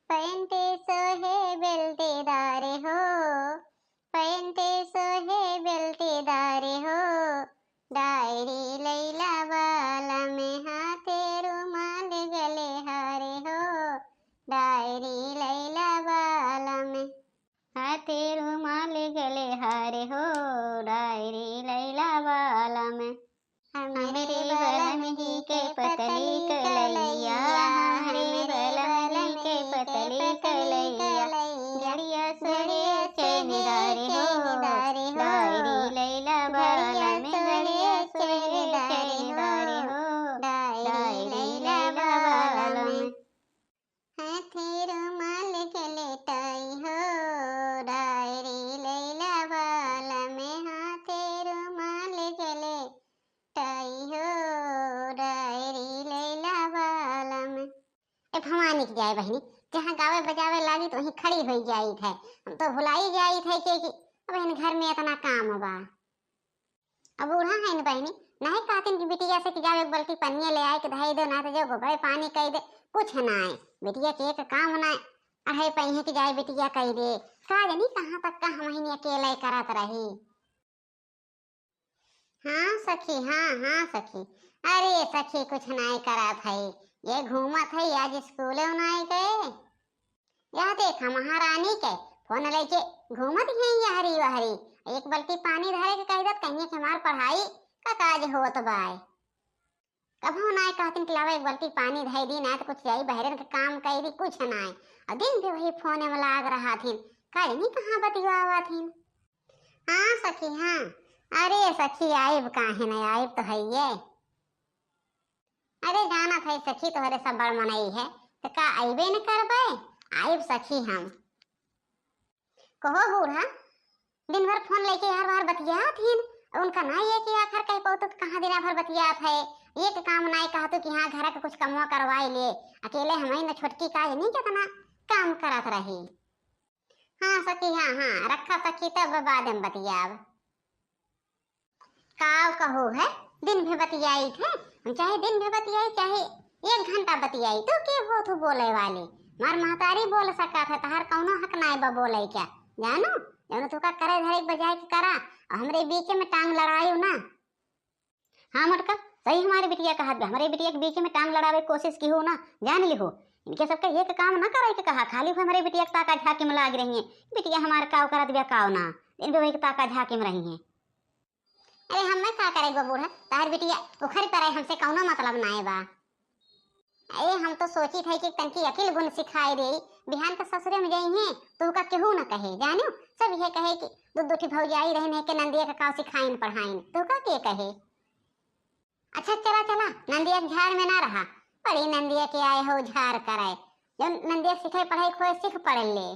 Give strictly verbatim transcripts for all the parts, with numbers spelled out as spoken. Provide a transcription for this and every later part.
पैंटे सोहे बेल्टेदार हो, पैंटे सोहे बेल्टेदार हो, डायरी लैला बाला में हाथे रुमाल गले हार हो, डायरी लैला बाला में हाथे रुमाल गले हार हो, डायरी लैला बाला में। हमरे बलम ही के पतली कलैया, हमरे बलम ही के पतली कलैया, गड़िया सोहे चैनदार हो, डायरी लैला बाला में, गड़िया सोहे चैनदार हो, डायरी लैला बाला में। हाथे रुमाल के लेटाई हो, डायरी लैला बाला में, हाथे रुमाल के लेटाई हो, डायरी लैला बाला में। ए भवानी के जाए बहिनी, जहाँ गावे बजावे लागी तो वहीं खड़ी होई जाइत है। हम तो भुलाई जाइत है कि, कि अब इन घर में इतना काम बा। अब बूढ़ा है न बहिनी, नहीं कहतिन कि बिटिया से कि जाओ एक बाल्टी पनिया ले आए के धई दो, ना तो जो गोबरे पानी कई दे, कुछ ना है। बिटिया के एक काम ना है, अढ़ाई पहिए के जाए बिटिया कई दे। का जानी कहाँ तक का हम ही अकेले करत रही। हाँ सखी, हाँ, हाँ सखी। अरे सखी, कुछ नाई करत है, ये घूमत है, आज स्कूले नाई गए। यह देख, महारानी के फोन लेके घूमत ही यहरी वहरी। एक बाल्टी पानी धरे के कह दत, कहिए कि हमार पढ़ाई का काज होत बाय। कभो नाय कहतिन कि लावा एक बाल्टी पानी धई दी, ना तो कुछ जाई बहरन के काम कई दी, कुछ नाय। और दिन भी वही फोन में लाग रहा थिन, का जानी कहाँ बतियावा थिन। हाँ सखी, हाँ। अरे सखी, आइब काहे न, आइब तो है ये। अरे जानत है सखी, तोहरे सब बड़ मनई है, तो का अइबे न करबे? आइब सखी हम। कहो बूढ़ा, दिन भर फोन लेके यार बार बतियात हिन, और उनका ना ये कि आखिर कह पाओ तो कहाँ दिन भर बतियात है, ये के काम नाय कहतू कि हाँ घर के कुछ कमवा करवाई ले, अकेले हम ही न छोटकी का ये नहीं कितना काम करत रही। हाँ सखी, हाँ, हाँ, रखा सखी, तब बाद में बतियाब। काव कहू है, दिन भे बतियाई थे, हम चाहे दिन भे बतियाई, चाहे एक घंटा बतियाई, तो के हो तू बोले वाली? मार महतारी बोल सकत है, तहार कौनो हक नाय बा बोले क्या? जानू, जौन तू का करे धरे के बजाय के करा, और हमरे बीच में टांग लड़ायू ना। हाँ मोटका, सही हमारे बिटिया कहत बा, हमरे बिटिया के बीच में टांग लड़ावे के कोशिश की हो ना, जान ली हो। इनके सबके एक काम ना करे के कहा, खाली हो हमरे बिटिया के ताका झाकी में लाग रही है। बिटिया हमार काव करत बा काव ना, इन भी वही के ताका झाकी में रही है। अरे हमें का करे गो बूढ़ा, तहार बिटिया उखरी परे, हमसे कौनो मतलब नाय बा। ए, हम तो सोचित है कि तनकी अकिल गुण सिखाए देई, बिहान के ससुरे में जइहें, तो का केहू न कहे, जानियो, सब यह कहे कि दू दू ठी भौजाई रहिन है के नंदिया का काव सिखाइन पढ़ाइन, तो का के कहे? अच्छा चला चला, नंदिया के झार में ना रहा, बड़ी नंदिया के आए हो झार कराए, जब नंदिया सीखे पढ़ाई खोए सीख पढ़ ले।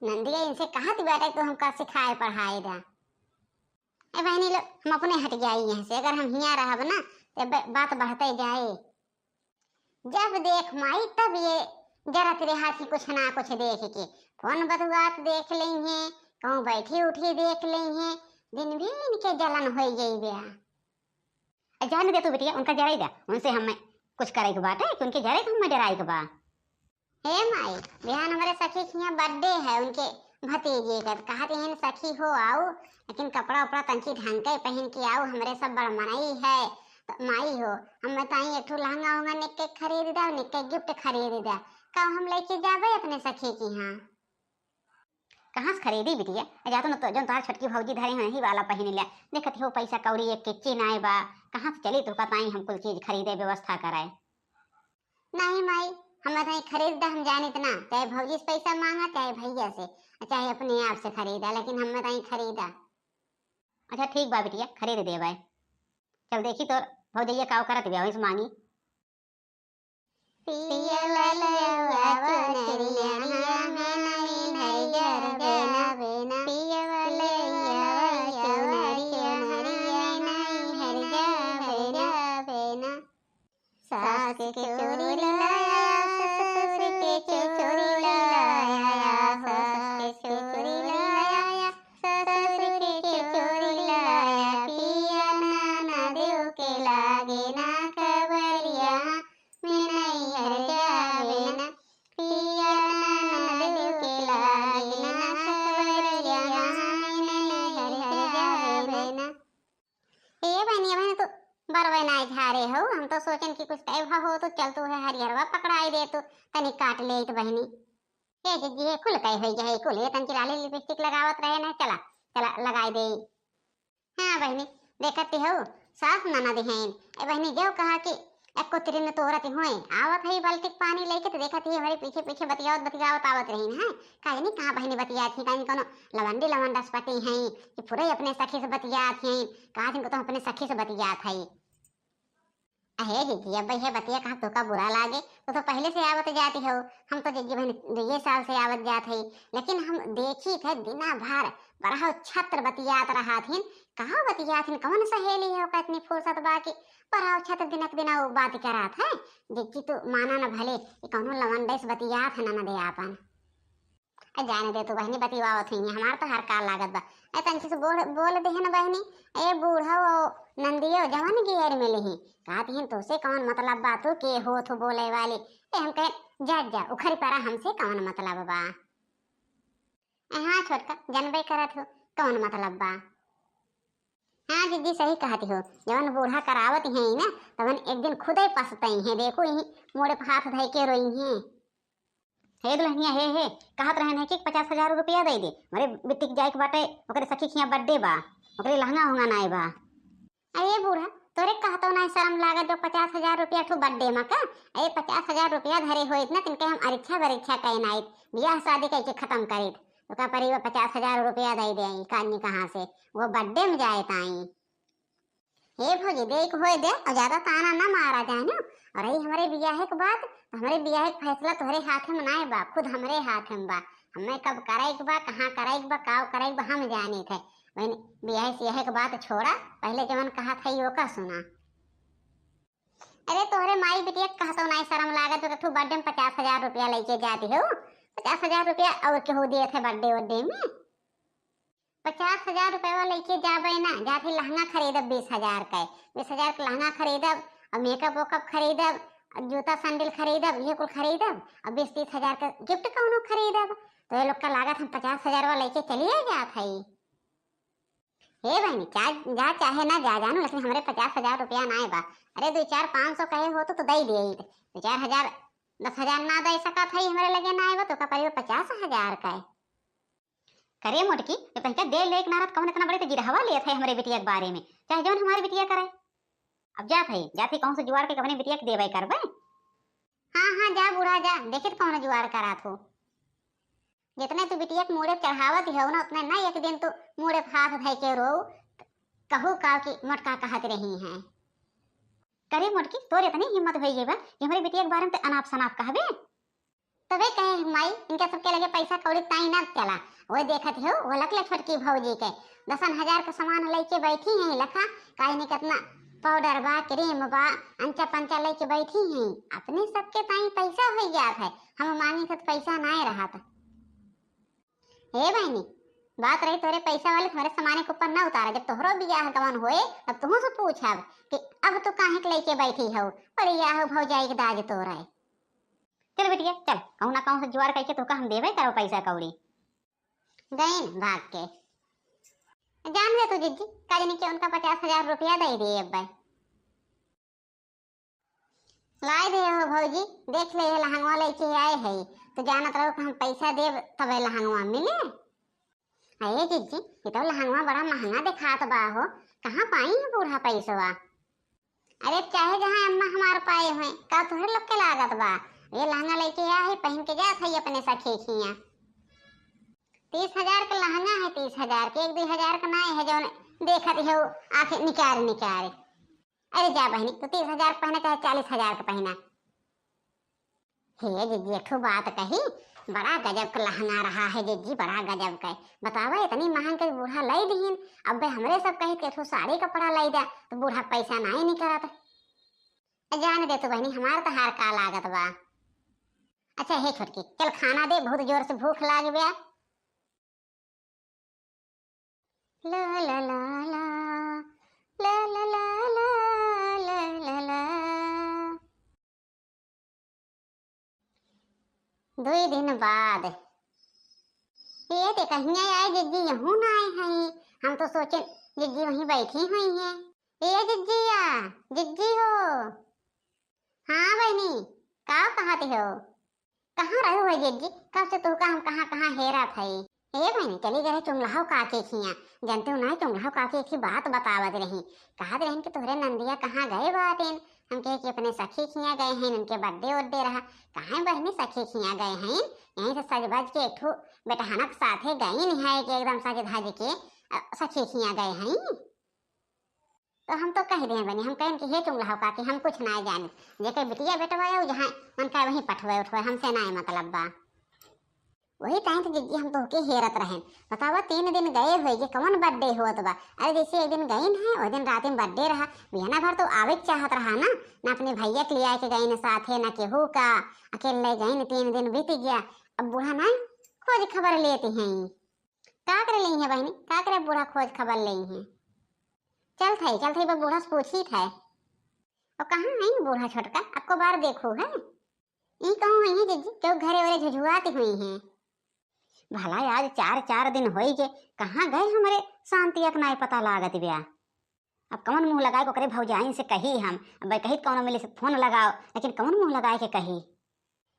नंदिया इनसे कहत बाटे तो हमका सिखाए पढ़ाए दा। ए बहनी लोग, हम अपने हट जाई यहाँ से, अगर हम हियाँ रहब ना, तो ब-, बात बढ़ते जाए। जब देख माई, तब ये जरत रहा थी कुछ ना कुछ देख के। फोन बतुआत देख लेइहें, कहूँ बैठी उठी देख लेइहें, दिन भी इनके जलन होई गई बया। ए, जाने दे तू बिटिया, उनका जराई दे, उनसे हमें कुछ करे के बाटे कि उनके जरे के हमें डराए के बा। हे माई, बिहान हमरे सखी के हियाँ birthday है उनके भतीजे का, तो कहत हन सखी हो आओ, लेकिन कपड़ा उपड़ा तंची ढंग के पहन के आओ, हमरे सब बड़ मनई है। तो माई हो, हम बताई एक ठो लहंगा उहंगा निक्के खरीद दे, निक्के gift खरीद दे, कब हम लेके जाबे अपने सखी के यहाँ? कहाँ से खरीदी बिटिया? जा तो न तो, जौन तोहार छोटकी भौजी धरे हैं, ही वाला पहिन ले। देखत हो पैसा कौड़ी एक किच्ची नाय बा, कहाँ से चली तो बताई हम कुल चीज खरीदे, व्यवस्था कराए। नहीं माई, हमें तो ही खरीद दा, हम जानित ना, चाहे भौजी से पैसा मांगा, चाहे भैया से, चाहे अपने आप से खरीदा, लेकिन हमें तो ही खरीदा। अच्छा ठीक बा बिटिया, खरीद देबै। चल देखी तोर भौजैया काव करत बिया, वही से मांगी। पिया वाला चुनरिया में नहीं हरिया बेना, पिया वाला चुनरिया हरिया नहीं हरिया बेना, बेना। सास के चोरी लाया, ससुर के चोरी लाया, सास के चोरी लाया, ससुर के चोरी लाया, पिया नाना देव के लागे ना खबरिया, में नैहर जावे। नाई झारे हो, हम तो सोचन कि कुछ कहे भा हो तो चल तू है हरियरवा पकड़ाई दे तू, तनी काट लेइत बहिनी। ए जिज्जी, हे कुल कहे होई गए, कुल ये तनकी लाली लिपस्टिक लगावत रहे ना, चला, चला लगाई दे। हाँ बहिनी, देखत ही हो, सास ननद हैं। ए बहिनी, जो कहा कि एको तिरिन तोरत होए, आवत है बाल्टी पानी लेके तो देखत ही हमारे पीछे पीछे बतियावत बतियावत आवत रही है। काहे नहीं कहाँ बहिनी बतियात ही, काहे कोनो लवंडी लवंडा से पटी हैं कि पूरे अपने सखी से बतियात हैं, कहा जिनको तो अपने सखी से बतियात है। अहे जिज्जी, अब हे बतिया कहा तोका बुरा लागे, तो, तो पहले से आवत जाती हो। हम तो जिज्जी बहन दुइये साल से आवत जात है, लेकिन हम देखी थे दिना भर बरहौ छत्र बतियात रहा थिन। कहा बतियात थिन, कौन सहेली है ओका इतनी फुर्सत बा कि बरहौ छत्र दिनक दिना वो बात करात है। जिज्जी तू माना न भले कि कौनो लवंडे से बतियात है ननदे आपन। ए, जाने दे तू बहिनी, बतियावत हुई, हमार तो हर का लागत बा। ए, तनकी से बोल, बोल दे है ना बहिनी, ए बूढ़ो, नंदियो, जवन गियर में लिही, कहत हिन, "तोसे कौन मतलब बा, तू के हो तू बोले वाली?" ए, हम कहे, "जा, जा, उखरी परा, हमसे कौन मतलब बा?" ए, हाँ छोटका, जनबे करत हो, कौन मतलब बा? हाँ जिज्जी, सही कहत हो, जवन बूढ़ा करावत हैं ना, तवन एक दिन खुदे पछतई हैं, देखो यही मोड़े पे हाथ धइ के रोई हैं। हे दुल्हनिया, हे, हे, कहत रहन है कि पचास हजार रुपया दे दे, हमरे बिटिक जाए के बाटे, ओकरे सखी खिया birthday बा, ओकरे लहंगा होंगा नाए बा। अरे बूढ़ा, तोरे कहतो नाई शर्म लागत जो पचास हजार रुपया ठू birthday मा का? अरे पचास हजार रुपया धरे होइत ना, तिनके हम अरिच्छा बरिच्छा कइन आइत, बियाह शादी कइके खतम करीत, ओका परी वो पचास हजार रुपया दे दे आई, कानी कहाँ से, वो birthday में जाए ताई। हे भौजी, दे के होए दे, और ज्यादा ताना ना मारा जाए ना। और रही हमरे बियाहे के बात, तो हमरे बियाहे के फैसला तोहरे हाथ में नाय बा, खुद हमरे हाथ में बा। हमें कब करे के बा, कहाँ करे के बा, काव करे के बा, हम जाने थे। वही बियाहे सियाहे के बात छोड़ा, पहले जवन कहा था यो का सुना। अरे तोहरे माई बिटिया के कहतो नाय शर्म लागत, तो तू birthday में पचास हजार रुपया लेके जाती हो, पचास हजार रुपया और केहू दिए थे birthday वर्डे में? पचास हजार रुपया लेके जाबे ना, जाके लहंगा खरीदब बीस हजार के, बीस हजार के लहंगा खरीदब, और makeup वेकअप खरीदब, और जूता सैंडल खरीदब, ये कुल खरीदब, और बीस तीस हजार के gift कौनो खरीदब। तो ये लोग का लागत हम पचास हजार वाला लेके चलिए जात है। हे बहनी, जा, जा चाहे ना जा जानू, लेकिन हमरे पचास हजार रुपया नाय बा। अरे दो चार पाँच सौ कहे हो तो, तो दे दिए, दो चार हजार, दस हजार ना दे सकत है, हमरे लगे नाय बा, तो का परिवार पचास हजार का है। करे मोटकी, ये तनिका दे लेक नारद कौन इतना बड़े ते गिरहवा लेत है हमरे बिटिया के बारे में, चाहे जौन हमारे बिटिया करे। अब जात है, जात है कौन से जुआर के कवने बिटिया के देवे करबे। हाँ, हाँ, जा बूढ़ा जा, देखित कौन जुआर करात हो। जितने तू बिटिया के मूड़े पे चढ़ावत हो ना, उतने ना एक दिन तू मूड़े पे हाथ धइ के रो, कहू का कि मोटका कहत रही हैं। करे मोटकी, तोर इतनी हिम्मत होई गई बा कि हमरे बिटिया के बारे में ते अनाप शनाप कहबे? तबे कहे माई, इनका सबके लगे पैसा कौड़ी ताई ना चला। वो देखत हो, वो लकले छोटकी भौजी के दसन हजार का सामान लेके बैठी हैं लखा, काहे नहीं कितना पाउडर बा, क्रीम बा, अंचा पंचा लेके बैठी हैं। अपने सबके ताई पैसा हो जात है, हम मांगी तो पैसा नाय रहत। हे बहनी, बात रही तोरे पैसा वाले, तुम्हारे सामाने के ऊपर ना उतारा। जब तोहरो बियाह गवन होए, तब तुहू से पूछब कि अब तू काहे के लेके बैठी हो, बड़ी आह भौजाई के दाज तोरे। चल बिटिया, चल, कहूँ ना कहूँ से जुआर करके तोका हम देबे करब पैसा कौड़ी। गईन भाग के। जान दे तू जिज्जी, का जानी के उनका पचास हजार रुपया दे दिए अब्बे। लाई दे हो भौजी, देख ले, ये लहंगवा लेके आए है, तो जानत रहो कि हम पैसा देब तबे लहंगवा मिले। अरे जिज्जी, ये तो लहंगवा बड़ा महंगा दिखात बा हो, कहाँ पाई है बूढ़ा पैसवा? अरे चाहे जहाँ अम्मा हमार पाए हुए, का तुहरे लोग के लागत बा? ये लहंगा लेके आ है, पहन के जात है अपने सखी खिया। तीस हजार के लहंगा है, तीस हजार के, एक दो हजार के नाय है, जौन देखत है वो आंखें निकार निकार। अरे जा बहनी, तू तीस हजार के पहना चाहे चालीस हजार के पहना। हे जिज्जी, एक ठो बात कही, बड़ा गजब का लहंगा रहा है जिज्जी, बड़ा गजब का। बतावा, इतनी महंग के बूढ़ा लाई दीन, अब्बे हमरे सब कही कि एक ठो साड़ी कपड़ा लाई दे, तो बूढ़ा पैसा नाई निकलत। जान दे तू बहनी, हमार तो हार का लागत बा। अच्छा हे छोटकी, चल खाना दे, बहुत जोर से भूख लाग बा। ला ला ला ला, ला ला ला ला, ला ला ला। दुई दिन बाद। ये ते कहिया आए जिज्जी, यहू ना आए हैं। हम तो सोचे जिज्जी वहीं बैठी हुई हैं। ए जिज्जिया, जिज्जी हो। हाँ बहिनी, का कहत हो? कहाँ रहो है जिज्जी? कब से तोहका हम कहाँ कहाँ हेरत हई। ए बहिनी, चली गए चुंगलहव काके खिया। जानते हो ना, चुंगलहव काके एक ही बात बतावत रही। कहत रहन कि तोहरे नंदिया कहाँ गए बाटेन। हम कहे कि अपने सखी खिया गए हैं, उनके बर्थडे उड्डे रहा। कहाँ बहिनी सखी खिया गए हैं? यहीं से सज बज के एक ठो बेटहनक साथे गईन है कि एकदम सज धज के, अ, सखी खिया गए हैं। तो हम तो कह दें बनी, हम कहन कि हे चुंगलहव काकी, हम कुछ ना जाने। जेकर बिटिया बेटवा है, जहाँ मन का वहीं पठवे उठवे, हमसे ना मतलब बा। वही टाइम तो जिज्जी हम तोहके हेरत रहेन। बतावा, तीन दिन गए होइगे, कवन बर्थडे होत बा? अरे जैसे एक दिन गईन है, वो दिन रात में बर्थडे रहा, बिहाना भर तो आवे के चाहत रहा ना, ना अपने भैया के लिया के गईन साथे, ना केहू का, अकेले गईन, तीन दिन बीत गया। अब बूढ़ा ना खोज खबर लेती हैं। का करे लेई है बहिनी, का करे बूढ़ा खोज खबर लेई है? चलत है, चलत है, बा बूढ़ा से पूछित है। और कहाँ है बूढ़ा छोटका, अक्को बार देखो है। ई कहूँ है जिज्जी, केहू घरे वरे झुझुआती हुई है। भला आज चार, चार दिन होई के कहाँ गए हमरे शांति अक नाई पता लागत ब्या। अब कौन मुँह लगाए के ओकरे भौजाइन से कही हम, अब कही कौनो मिली से फोन लगाओ, लेकिन कौन मुँह लगाए के कही?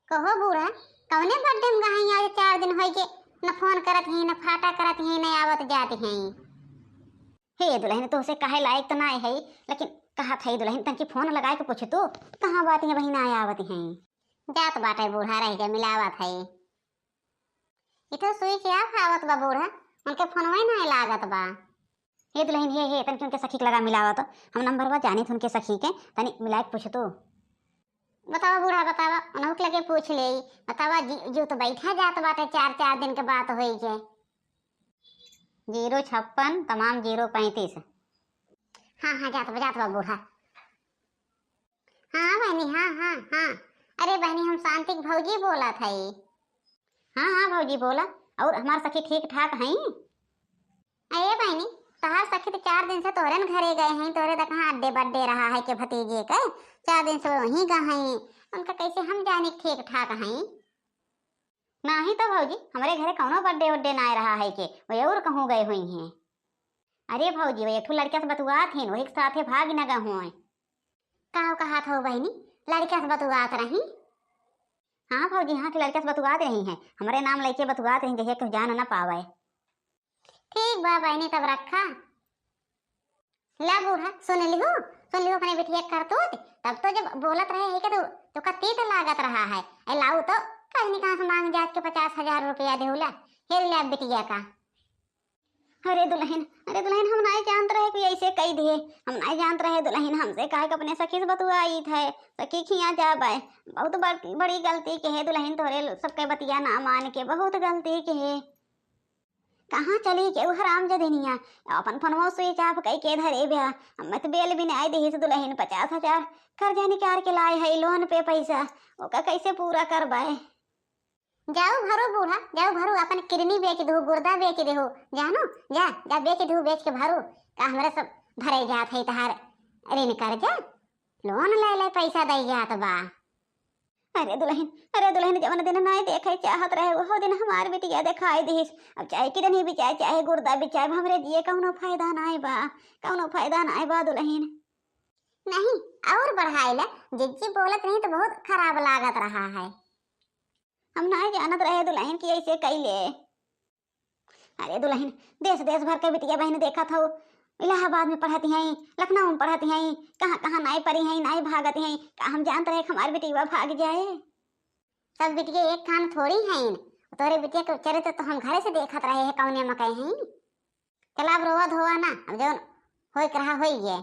कहो बूढ़ा, कौने बर्थडे में गई आज चार दिन होई के, न फोन करत ही, न फाटा करत ही, न आवत जात ही। हे दुलहिन, तोहसे कहे लायक तो नाय है, लेकिन कहत है दुलहिन, तनकी फोन लगाए के पूछ तू, कहाँ बात है बहिन, नाय आवत है। जात बाटे बूढ़ा रह के मिलावत है। इठो सुई के आप आवत बा बूढ़ा, उनके फोनवा ही नाय लागत बा। हे दुलहिन, हे, हे, तनकी उनके सखी के लगा मिलावा तो, हम नंबर बा जानित उनके सखी के, तनी मिलाए के पूछ तू। बतावा बूढ़ा, बतावा, उनहु के लगे पूछ लेई। बतावा, जी, जीव तो बैठा जात बाटे, चार, चार दिन के बात होई के। जीरो छप्पन तमाम जीरो पैंतीस। हाँ, हाँ, जात बा, जात बा बूढ़ा। हाँ बहिनी, हाँ, हाँ, हाँ। अरे बहिनी, हम शांति के भौजी बोलत हई। हाँ, हाँ भौजी, बोला। और हमार सखी ठीक ठाक हई? अरे बहिनी, तहार सखी तो चार दिन से तोहरे न घरे गए हैं, तोहरे तो कहाँ अड्डे बड्डे रहा है के भतीजे के, चार दिन से वहीं गए हैं। उनका कैसे हम जानी ठीक ठाक हैं? नाही तो भौजी, हमरे घरे कौनो बड्डे उड्डे नाय रहा है के, वो और कहूँ गए हुई हैं। अरे भौजी, वो एक ठो लड़किया से बतुआत हैं, वही के साथे भाग न गए हुए। का कहत हो बहिनी, लड़किया से बतुआत रही? हाँ भौजी, हाँ, लड़किया से बतुआत रही हैं, हमरे नाम लेके बतुआत रही, जैसे केहू जान न पावे। ठीक बा बहिनी, तब रखा। ला बूढ़ा, सुन लिहू, सुन लिहू अपने बिटिया के करतूत। तब तो जब बोलत रहे है के तो, तो का तीत लागत रहा है। ए लाऊ तो कहनी कहाँ से मांग जात के पचास हजार रुपया देहूला। हेर ले अब बिटिया का। अरे दुलहिन, अरे दुलहिन, हम नाय जानत रहे कि ऐसे कई दिए, हम नाय जानत रहे दुलहिन, हमसे काहे के अपने सखी से बतुआई थे, सखी खिया जाबे। बहुत बड़-, बड़ी गलती के है दुलहिन, तोरे लो-, सबके बतिया ना मान के बहुत गलती के है। कहाँ चली के उ हराम जदिनिया, अपन फोनवा स्विच ऑफ कई के धरे ब्या। हमें तो बेल भी नाय दिहिस दुलहिन, पचास हजार कर्जा निकाल के लाए है लोन पे पैसा, ओका कैसे पूरा करबे? जाऊ भरू बूढ़ा, जाऊ भरू, अपन किडनी बेच दू, गुर्दा बेच देहू, जानो, जा, जा बेच दू, बेच के भरू। का हमरे सब भरे जात है तहार ऋण कर्जा, लोन ले ले पैसा दे जात बा। अरे दुलहिन, अरे दुलहिन, जवन दिन नाय देखे चाहत रहे, वो दिन हमार बिटिया दिखाई दिहिस। अब चाहे किडनी बिचाए, चाहे गुर्दा बिचाए, हमरे जिए कौनो फायदा नाय बा, कौनो फायदा नाय बा दुलहिन। नहीं, और बढ़ाई ले, जिज्जी बोलत रही तो बहुत खराब लागत रहा है। हम नाय जानत रहे दुलहिन कि ऐसे कैले। अरे दुलहिन, देश देश भर के बिटिया बहिन देखत हऊ, इलाहाबाद में पढ़त हैं, लखनऊ में पढ़त हैं, कहाँ कहाँ नाय परी हैं, नाय भागत हैं। का हम जानत रहे कि हमार बिटिया भाग जाए? सब बिटिया एक खान थोड़ी हैं, तोरे बिटिया के चरित्र तो हम घरे से देखत रहे हैं, कौने मकई हैं। चला अब रोवा धोवा ना, अब जौन होए के रहा होई गए।